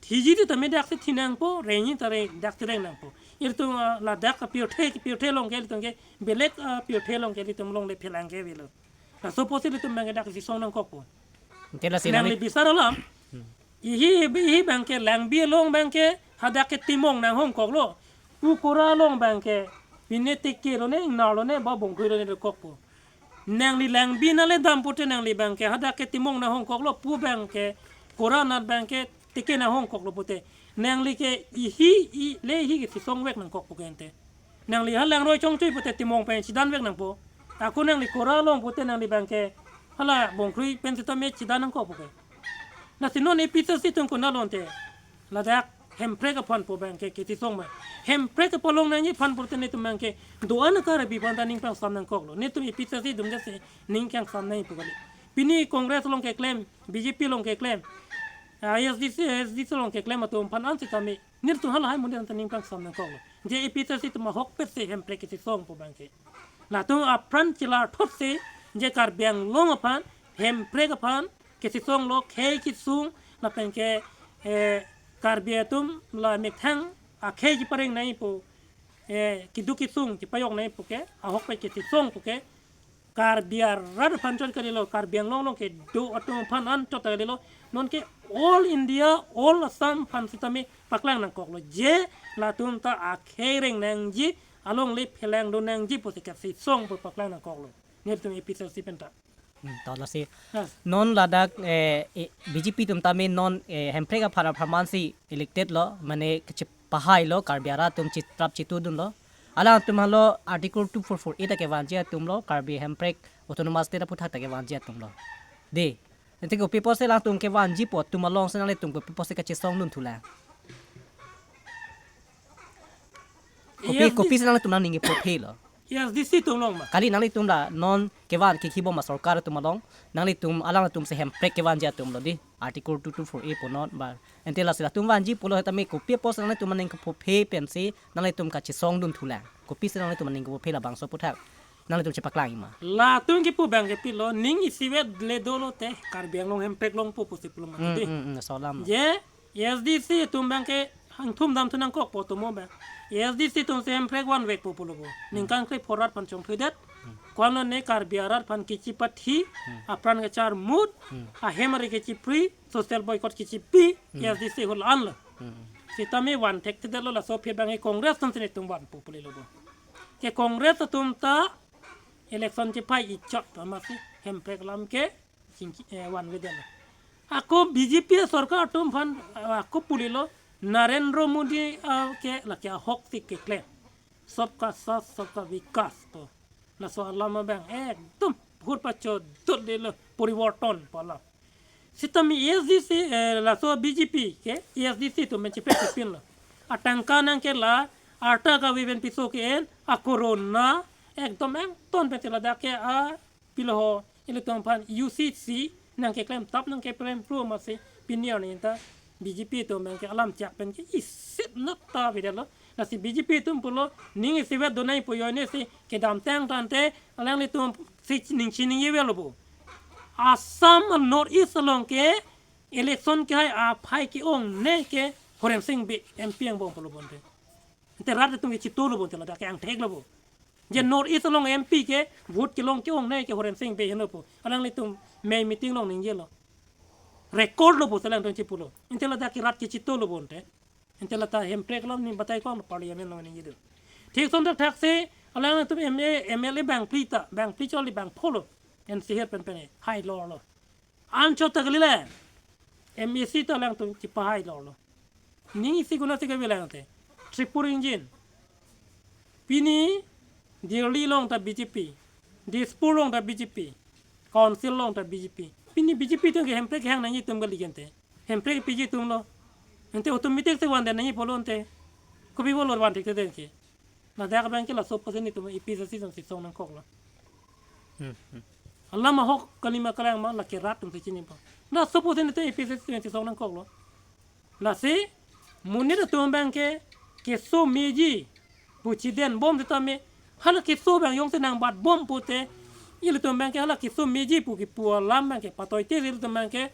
thiji setame dak si thi nangpo, rengji ta reng, dak si reng nangpo. Ilitum, ah, ladak apirthe, apirthe along ke ilitum ke, belek, ah, apirthe along ke ilitum longle phelang ke avelo. Laso apotsi ilitum abangke dak chesong nangkokpo. Ante lasi nangli nangli bisar alam. Hmm. Ihi, ihi abangke Langbi along abangke hadak ke Timung nanghongkoklo. Pu Kora along abangke pine Teke lone, Ingnar lone, ba Bongkhui lone dokokpo. Nangli Langbi nangle dam pute nangli abangke hadak ke Timung nanghongkoklo pu abangke Kora anat abangke Teke nanghongkoklo pute. Nangli ke ihi, i, le ihi ke chesongvek nangkokpo ke ante. Nangli ha Langroi Chongchui pute Timung pen chedanvek nangpo. Ako nangli Kora along pute nangli abangke hala Bongkhui pen setame chedan nangkokpo ke. Lasi non A P H L C atum konat lo ante, ladak Hemprek aphan pu abangke kechesong ma? Hemprek apolong nangji aphan pute netum abangke do-an Karbi aphan ta ning pangsam nangkoklo. Netum A P H L C atum jase ning kangsam nangji pu kali. Pini Congress along keklem, B J P along keklem, A S D C, A S D C along keklem atum aphan an setame, netum halahai amonit ta ning pangsam nangkoklo. Je A P H L C atum ahokpet si Hemprek kechesong pu abangke. Latum apran chelar thot si, je Karbi Anglong aphan, Hemprek aphan, kechesonglo, khei kesung, lapen ke, eh, Karbi atum la methang akhei chepareng nangji pu, eh, keduk kesung chepajok nangji pu ke, ahokpet kechesong pu ke, Karbi arat aphan chot kalilo, Karbi Anglong along kedo atum aphan an chot kalilo, non ke all India, all Assam aphan setame paklang nangkoklo. Je latum ta akhei reng nangji, alongle phelang do nangji pusi kechesong pu paklang nangkoklo. Netum A P H L C pen ta. Hmm, to lasi. Ha. Non ladak, eh, eh, B J P atum tame non, eh, Hemprek aphan apharman si elected lo, mane kechepahailo, Karbi arat atum chitrap chitudunlo. Alangtum halo Article two four four A ta kevanji atumlo, Karbi Hemprek Autonomous State aphuthak ta kevanji atumlo. De. Ante kopi apotsi alangtum kevanji pu atum along si nanglitum kopi apotsi kachesong dunthulang? Kopi, A S D C, kopisi nanglitum nangning kephophelo? A S D C atum along ma? Kali nanglitum la non kevan kekhi bom ma sorkar atum along, nanglitum alangtum si Hemprek kevanji atumlo di, Article two two four A pu non ba. Ante lasi latum vanji pulo setame kopi apotsi nanglitum nangning kephophe pensi nanglitum kachesong dunthulang? Kopisi nanglitum nangning kephophe labangso aphuthak nanglitum chepaklangji ma? Latum kepu abangke pilo, ning isivet le dolo te, Karbi Anglong Hemprek longpo pusi pulo mati. Hmm, hmm, hmm, laso alam. Je, A S D C atum abangke hangthum damthu nangkokpo atum abang. A S D C atum si Hemprek vanvekpo pulo bo. Hmm. Ningkan krepho rat aphan chongphudet. Hmm. Ko-an lone Karbi arat aphan kechipathi, hmm, apran kacharmut, hmm, ahem ari kechipri, social boycott kechipi, hmm, A S D C hul anlo. Hmm. Setame van thekthedetlo, laso aphi abangke Congress atum si netum vanpo pulilo bo. Ke Congress atum ta election chepai ichot amatsi Hemprek alam ke chingki, eh, vanvedetlo. Ako B J P sorkar atum aphan, eh, ako pulilo Narendra Modi, eh, ke lake ahok si keklem. Sabka Saath, Sabka Vikas pu. Laso alam abang ekdom hur pachodutdetlo, poriborton pu alam. Setame A S D C, eh, laso B J P ke A S D C atum pen chepet chepinlo. Atangka nangkela, arta kave pen piso ke-en, a-corona, ekdom angton pen si ladak ke a, pilo ho, ilitum aphan U C C nangkeklem tap nangkeklem pro amatsi, Pini arni ta B J P atum abang ke alam chak pen ke isit nat ta bidetlo. Lasi B J P atum pulo, ning isivet donai pu ajoine si kedamtang tangte alanglitum si ning chiningje avelo pu. Assam North East along ke election kehai aphai ke-ongnei ke Horen Sing Bey M P angbong pulo bonte. Ante rat atum ke chitolo bonte, ladak ke angthek lo bo. Je North East along M P ke vote kelong ke-ongnei ke Horen Sing Bey henlo pu. Alanglitum mei meeting along ningjelo. Record lo pu alangtum chipulo. Ante ladak ke rat ke chitolo bonte. Ante lata Hemprek along ning batai kong parliament along ningjedo. Thik ason thakthak si alanglitum M A, M L A bangphli ta, bangphli choli bangpholo. N C Hills pen pen hailolo. Anchot ta kalile. M A C ta alangtum chipahai lolo. Ning isi kuna si kabilang te. Tripur ingjin. Pini Delhi along ta B J P. Dispur along ta B J P. Council along ta B J P. Pini B J P atum ke Hemprek kehang nangji atum kali kente. Hemprek P G atum lo. Ante automatic si van den nangji pulo ante. Kopi pulo van thekthedet ke. Ladak abang ke laso pusi netum A P H L C atum chesong nangkoklo. Hmm, hmm. Alam ahok kalima kalang ma lake rat atum si chinipo. Laso pusi netum A P H L C atum chesong nangkoklo. Lasi monit atum abang ke keso meji pu chiden bom setame, hala keso abang jongsi nangbat bom pute, ilitum abang ke hala keso meji pu kipu alam abang ke patoite si ilitum abang ke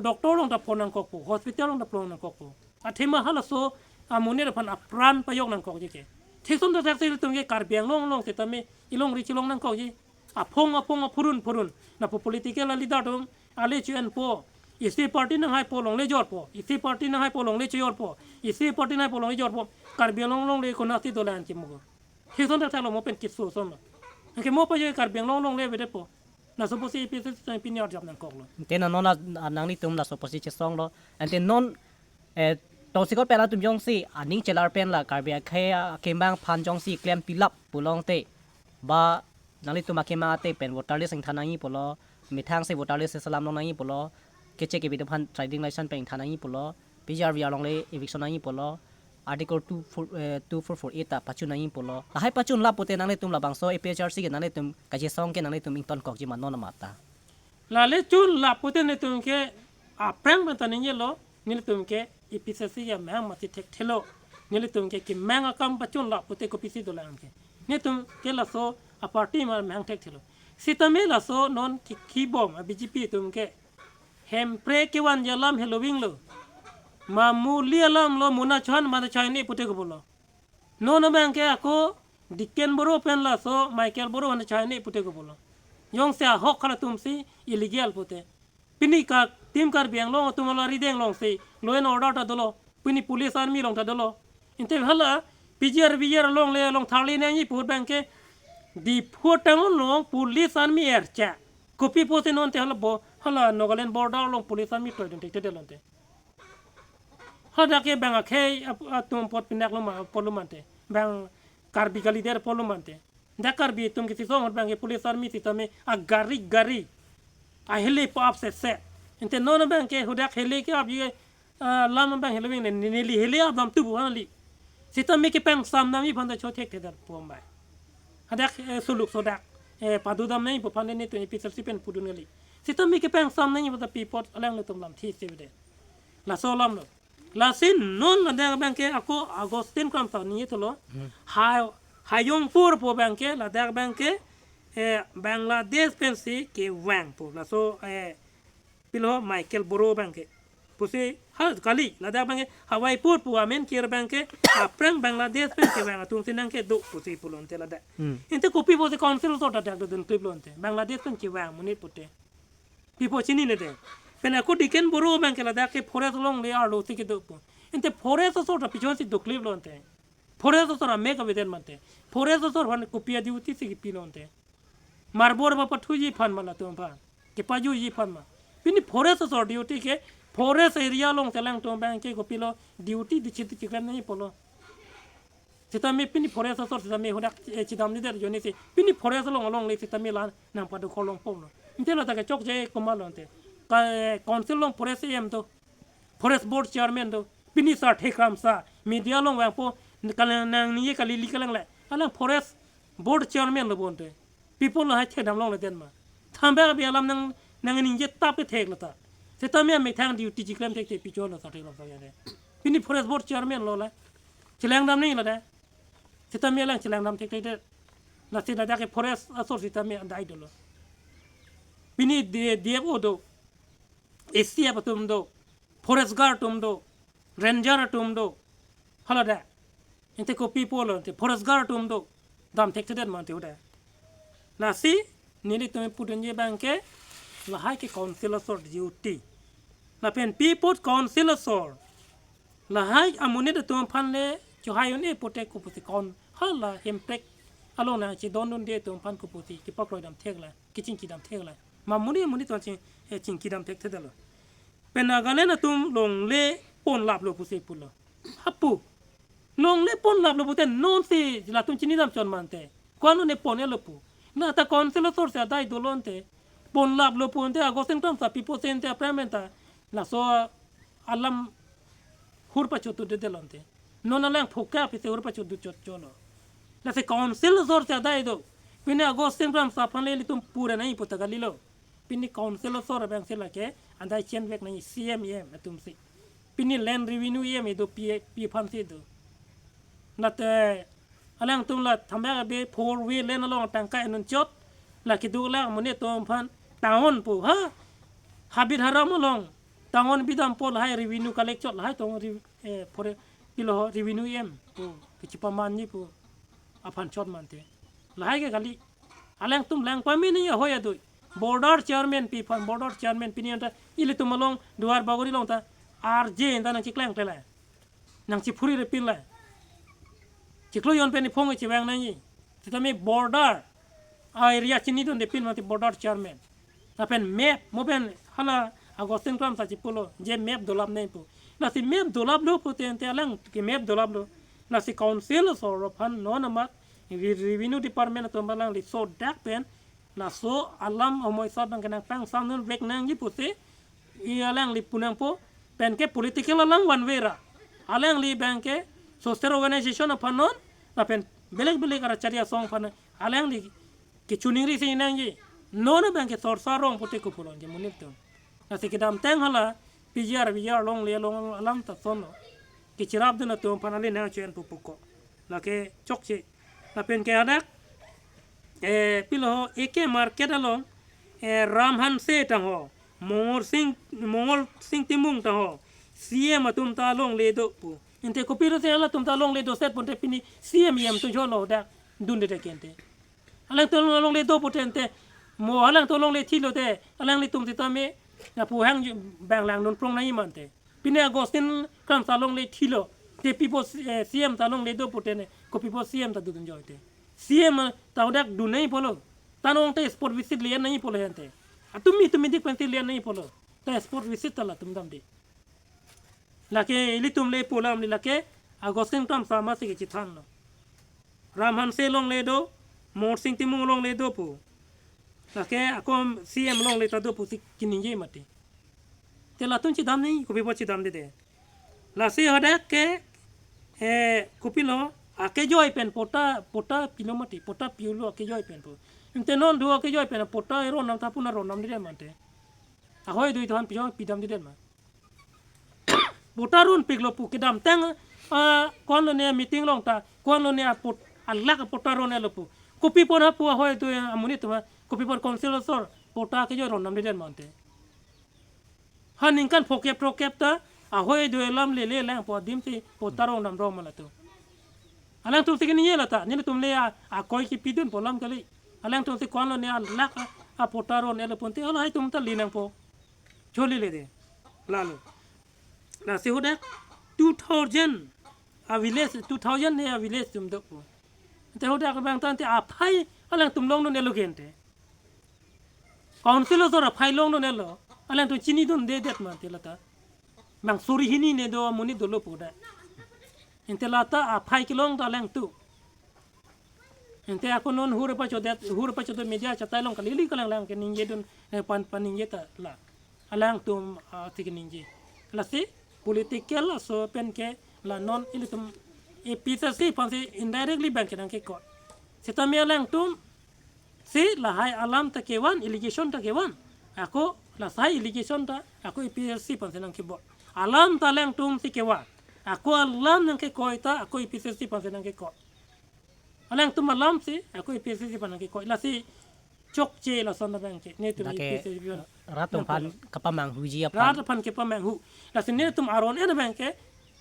doctor along ta phone nangkokpo, hospital along ta phone nangkokpo. Athema halaso amonit aphan apran pajok nangkokji ke. Thik ason thakthak si ilitum ke Karbi Anglong along setame ilongri chelong nangkokji. Aphong aphong aphurun phurun. Lapu political leader atum ale chu-enpo. Isi party nanghaipo longle jorpo. Isi party nanghaipo longle chejorpo. Isi party nanghaipo longle jorpo. Karbi Anglong alongle konatsi dolang chimoko. Thik ason thakthak lo mo pen keso ason lo. Anke mo pajok Karbi Anglong alongle avedet po. Laso pusi A P H L C atum pini arjap nangkoklo. Ante non non a, a, nanglitum laso pusi chesonglo. Ante non, eh, tongsekot pen atum jongsi aning chelar pen la Karbi akhei akemang aphan jongsi klem pilap pulote, ba nanglitum akemang ate pen voter list ingthan nangji pulo, methang si voter list selam long nangji pulo, keche kebi atum aphan trading license pen ingthan nangji pulo, P G R V R alongle eviction nangji pulo, Article two four, eh, two four four A ta pachun nangji pulo. Lahai pachun lap pute nanglitum labangso A P H L C ke nanglitum kachesong ke nanglitum ingtonkokji ma non amat ta. Lale chun lap pute netum ke aphrang pen ta ningjelo, nelitum ke A P H L C ke amahang mati thekthelo. Nelitum ke kemang akam pachun lap pute kopisi dolang ke. Netum ke laso aparty ma amahang thekthelo. Setame laso non ke kibom a B J P atum ke Hemprek kevanji alam heloving lo. Mamuli alam lo, mona chohan mona chohan ne pute kopulo. Non abang ke ako Diken Boro pen laso Michael Boro han chohan ne pute kopulo. Jongsi ahok halatum si illegal pute. Pini ka team Karbi Anglong atum hala rideng along si law and order ta dolo. Pini police army along ta dolo. Ante hala P G R V R alongle along tharli nangji pu abang ke Diphu town along police army ercha. Kopi pusi non te hala bo, hala Nagaland border along police army toidun thekthedetlo ante. Hadak ke bang akhei ap-, atum apot pinak lo ma, apot lo ma ante. Bang Karbi kalidet apot lo ma ante. Dak Karbi atum kechesong ahut abang ke police army setame agari gari ahele pap sese. Ante non abang ke hadak hele ke-apji, ah, lam abang heloving ne, ne, neli hele-ap damthu pu hali. Setame kepangsam damji aphan ta chothekthedet pu ambai. Hadak, eh, suluk sodak, eh, padodam nangji pu aphan netum A P H L C pen pudun kali. Setame kepangsam nangji pu ta pi apot alanglitum lamthe si avedet. Laso alam lo. Lasi non ladak abang ke ako Augustine Kramsa ningje thulo. Hmm. Ha, Hayongpur pu abang ke, ladak abang ke, eh, Bangladesh pensi kevang pu. Laso, eh, pilo Michael Boro abang ke. Pusi, ha, kali, ladak abang ke, Hawaipur pu amen kir abang ke, aphrang Bangladesh pen kevang atum si nangkedo pusi pulo ante ladak. Hmm. Ante kopi pusi council asor ta dak dodun kliplo ante. Bangladesh pen kevang monit pute. Pi pu chinine de. Pen ako Diken Boro abang ke ladak ke forest alongle arlo si kedo pu. Ante forest asor ta pi chonsi dokliplo ante. Forest asor amek avedet ma ante. Forest asor aphan kopi a-duty si kipilo ante. Marbor ba pathuji aphan ma latum aphan. Kepajuji aphan ma. Pini forest asor duty ke forest area along si alangtum abang ke kopilo duty di chit chikrem nangji pulo. Setame pini forest asor setame hadak, eh, chedamdedet ajoine si. Pini forest along alongle setame la nangpado kholong pom lo. Ante lata ke chokche komatlo ante. Ka, eh, council along forest A M do. Forest board chairman do. Pini sarthe Kramsa. Media along vangpo. Kalang nangji kali li kalang le. Alang forest board chairman lo bo ante. People lo hai thedam longledet ma. Thambak abi alam nang, nangningje tap kethek lo ta. Seta mi amethang duty chiklem thekte picholo Sar Theklong Sarkar ke. Pini Forest Board Chairman lo la. Chelangdam nangji lo de. Seta mi alang chelangdam thekthedet. Lasi ladak ke forest asor seta mi adai dolo. Pini D-, D F O do. A C F atum do. Forest Guard atum do. Ranger atum do. Hala da. Ante kopi pulo ante Forest Guard atum do. Dam thekthedet ma ante huda. Lasi nelitum pudunji abang ke lahai ke Council asor duty. Lapen pi apot Council asor lahai amonit atum aphan le chohai un-e pute kopusi kon hala Hemprek along nangchedondunde atum aphan kopusi kepakroidam thek la, kechingkidam thek la. Ma amonit amonit atum ching, eh, chingkidam thekthedetlo. Pen Nagaland atum longle ponlaplo pusi pulo. Hapu. Longle ponlaplo pute nonsi latum chinidam chot ma ante. Ko-an ne pon-elo pu. Lata Council asor si adai dolo ante. Ponlaplo pu ante Augustine Kramsa pi apotsi ante aphrang pen ta. Laso alam hur pachotdundedetlo ante. Non alang phuka pisi hur pachotdun chotchotlo. Lasi Council asor si adai do. Pini Augustine Kramsa aphan le ilitum pura nangji pu ta kalilo. Pini Council asor abang si lake adai chenvek nangji C M E M atumsi. Pini Land Revenue E M do pi, pi aphansi do. Late alangtum la Thambek Abe four way lane along tangka enun chot. La kedo la amonit atum aphan town pu ha. Habit haram along town bidam pu lahai revenue collect chot lahai tong re-, eh, pore pilo ho revenue E M pu kechipamanji pu aphan chot ma ante. Lahai ke kali. Alangtum lang pame nangji ahoi adoi. Border chairman pi aphan, border chairman pini anta ilitum along Duar Bagori along ta R J anta nangchiklang tela. Nangchiphuri repin la. Chiklo jon pen iphong chevang nangji. Seta mi border a-area chinidunde pin mati border chairman. Lapen map mo pen hala Augustine Kramsa si pulo je map dolap nangji pu. Lasi map dolaplo pute ante alang ke map dolaplo. Lasi Council asor aphan non amat re-, Revenue Department atum alangli sodak pen laso alam amoisot abang ke nangpangsamdunvek nangji pusi alangli pu nangpo. Pen ke political alam one way ra. Alangli abang ke social organization aphan non lapen belek belek arachari asong aphan alangli kechoningri si nangji. Non abang ke sorsa rong pute kopulo je monit atum. Lasi kedamtang hala P G R, P G R longle along alam ta sonlo. Kechirapdun atum aphan ale nangchoen pu puko. Lake chokche. Lapen ke hadak, eh, pilo ho A K Market along, eh, Ram Hanse tangho, Mongol Sing, Mongol Sing Timung tangho, C M atum ta longle do pu. Ante kopi rose halatum ta longle doset pu ante pini C M E M atum cholo dak dundedet ke ante. Alangtum longle do pute ante, mo alangtum longle thilo te, alanglitum seta mi, na puhang ju-, bang langdun prong nangji ma ante. Pini Augustine Kramsa longle thilo, te pi apot, eh, C M ta longle do pute ne, kopi apot C M ta dundun joi te. C M ta hadak dun nangji pulo. Ta non te spot visit le-en nangji pulo ante. Atumi tumi dik pen si le-en nangji pulo. Ta spot visit ta latum damde. Lake ilitum le pu alamli lake Augustine Kramsa masi kechethanlo. Ram Hanse longle do, Mongol Sing Timung longle do pu. Lake ako C M longle ta do pusi keningje mati. Te latum chedam nangji, kopi apot chedamdedet. Lasi hadak ke, eh, kopilo, akejoi pen patta, patta pilo mati, patta piulo akejoi pen pu. Ante non do akejoi pen patta eron nam ta puna ron namdedet ma ante. Ahoi adoi atum aphan pijong pidamdedet ma. Patta runpiklo pu kedamtang, ah, ko-anlo ne meeting along ta, ko-anlo ne apot, alak patta ron-elo pu. Kopi apot hapu ahoi adoi amonit atum, kopi apot Council asor, patta kejoi ron namdedet ma ante. Ha ningkan phokep throkep ta, ahoi adoi alam lele lang pu adim si patta ron namrong ma latum. Alangtum si keningje lata, nelitum le a, akoi kepidun pu alam kali. Alangtum si ko-anlo ne alak a, a patta ron-elo pu ante, halahai atum ta le nangpo. Choli le de. Lalo. Lasi hadak two thousand a village, two thousand ne a village atum do pu. Ante hadak abang ta ante aphai alangtum longdun-elo ke ante. Council asor aphai longdun-elo. Alangtum chinidundedet ma ante lata. Bang suri hini ne do amonit dolo pu da. Ante lata aphai kelong ta alangtum. Ante ako non hur pachodet, hur pachodet media chatai along kalili kalanglang keningjedun, eh, pan, paningje ta la. Alangtum, ah, si keningje. Lasi political aso pen ke la non ilitum A P H L C aphansi indirectly bang ke nangkekot. Seta mi alangtum si lahai alam ta kevan, allegation ta kevan. Ako Lahai allegation ta ako A P H L C aphansi nangkebor. Alam ta alangtum si kevan. Ako alam nangkekoi ta ako A P H L C aphansi nangkekoi. Alangtum alam si ako A P H L C aphan nangkekoi. Lasi chokche lason abang ke. Netum Lake A P H L C aphan. Rat atum aphan kapamanghuji aphan. Rat aphan kepamanghu. Lasi netum aron en abang ke.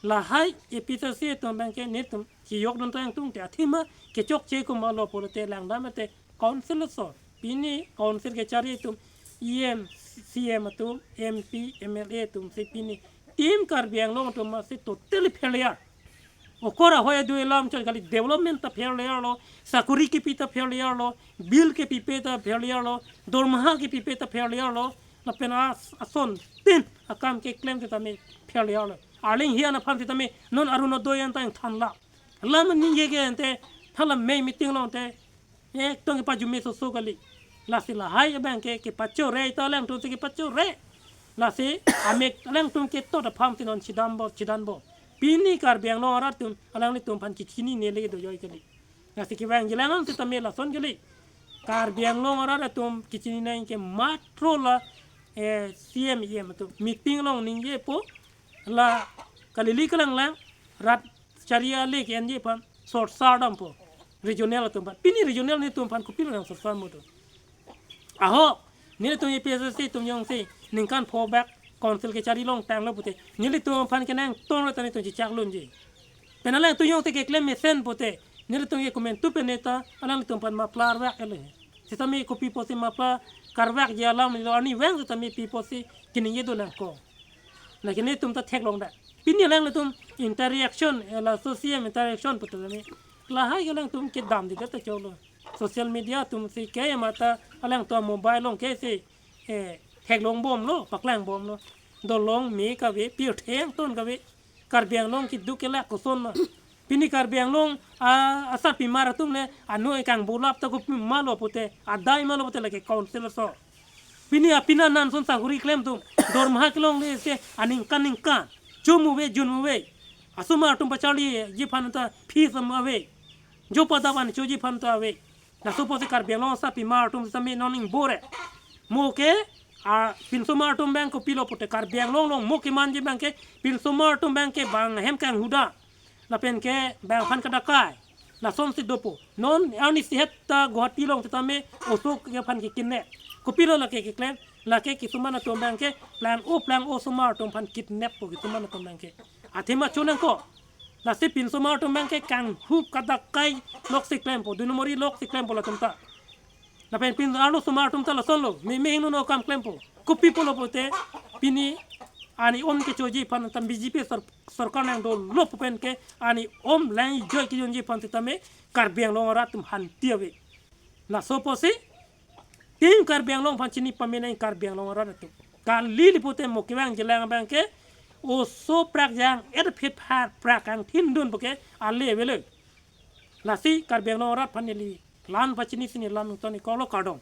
Lahai A P H L C atum abang ke netum chiyok dun tang tung te athema kechokche komatlo pulote langdam te council ason. Pini council kechari atum E M, C M atum, M P, M L A atum si pini Team Karbi Anglong atum si totally failure. Okor ahoi adu alam chot kali, development ta failure lo, sakuri kepi ta failure lo, bill kepipe ta failure lo, dormaha kepipe ta failure lo, lapen as-, asontin akam keklem setame failure lo. Arleng hian aphan setame non Arunodoi an ta ingthan la. Lam ningje ke ante, hala mei meeting along te, eh, tong kepajume soso kali. Lasi lahai abang ke, kepachore ta alangtum si kepachore. Lasi amek alangtum ketot aphan si non chidampo, chidanpo. Pini Karbi Anglong arat atum, alanglitum aphan kechinine le do joi kali. Lasi kevang jilangan setame lason kali. Karbi Anglong arat atum kechini nang ke matro la, eh, C M E M atum meeting along ningjepo la kalili kalanglang rat chari ale ke-enji aphan sorsar dampo regional atum aphan. Pini regional netum aphan kopilo nangsorsarmo do? Ahok, nelitum A P H L C atum jongsi ningkan pho bak council kechari longtanglo pute, nelitum aphan kenangtong lo ta netum chechak lunji. Pen alangtum jongsi keklem mesen pute, nelitum ke komantu pen neta alanglitum aphan mapla arvak ele. Setame kopi pusi mapla karvakji alam lo, arnivang setame pi pusi keningje do nangkok. Lake netum ta theklong da. Pini alangtum interaction, eh, laso C M interaction pute tame. Lahai alangtum kedamde ta cholo. Social media atum si ke mata alangtum mobile along ke si, eh, theklongbomlo, paklangbomlo. Dolong me kave, pirthe angton kave. Karbi Anglong keduk kelak koson ma. Pini Karbi Anglong, ah, asarpimar atum le, ano ekang bulap ta kopi malo pute, adai malo pute lake council ason. Pini apina nan ason sakuri klem atum, dormaha kelongle se aningkan ningkan. Chomove, junmove. Asomar atum pacharliji aphan ta fees ave. Jo pada aphan choji aphan ta ave. Laso pusi Karbi Anglong asarpimar atum setame non ingbore. Mo ke, ah, pinsomar atum abang kopilo pute Karbi Anglong along mo kemanji abang ke, pinsomar atum abang ke bang hem kanghuda. Lapen ke bang aphan kadakai. Lasonsi dopo. Non arni sihet ta Guwahati along setame oso ke aphan ke kidnap. Kopilo lake keklem, lake kisuman atum abang ke, plang-o plang-o osomar atum aphan kidnappo kisuman atum abang ke. Athema cho nangkok. Lasi pinsomar atum abang ke kanghu kadakai loksi klempo, dui nombori loksi klempo latum ta. Lapen pin arlosomar atum ta lasonlo, me mehingno no kam klempo. Kopi pulo pute, pini arni om kechoji aphan ta B J P sor-, sorkar nangdolo pu pen ke arni om lang ijoi kejunji aphan setame Karbi Anglong arat atum hanti ave. Laso pusi, Team Karbi Anglong aphan chini pame nang Karbi Anglong arat atum. Kalili pute mo kevang jilang abang ke, oso prak jang, et phit phar prak angthin dun puke, ale avelo. Lasi Karbi Anglong arat aphan neli lan pachini si neli lam ington-iklo, kardom.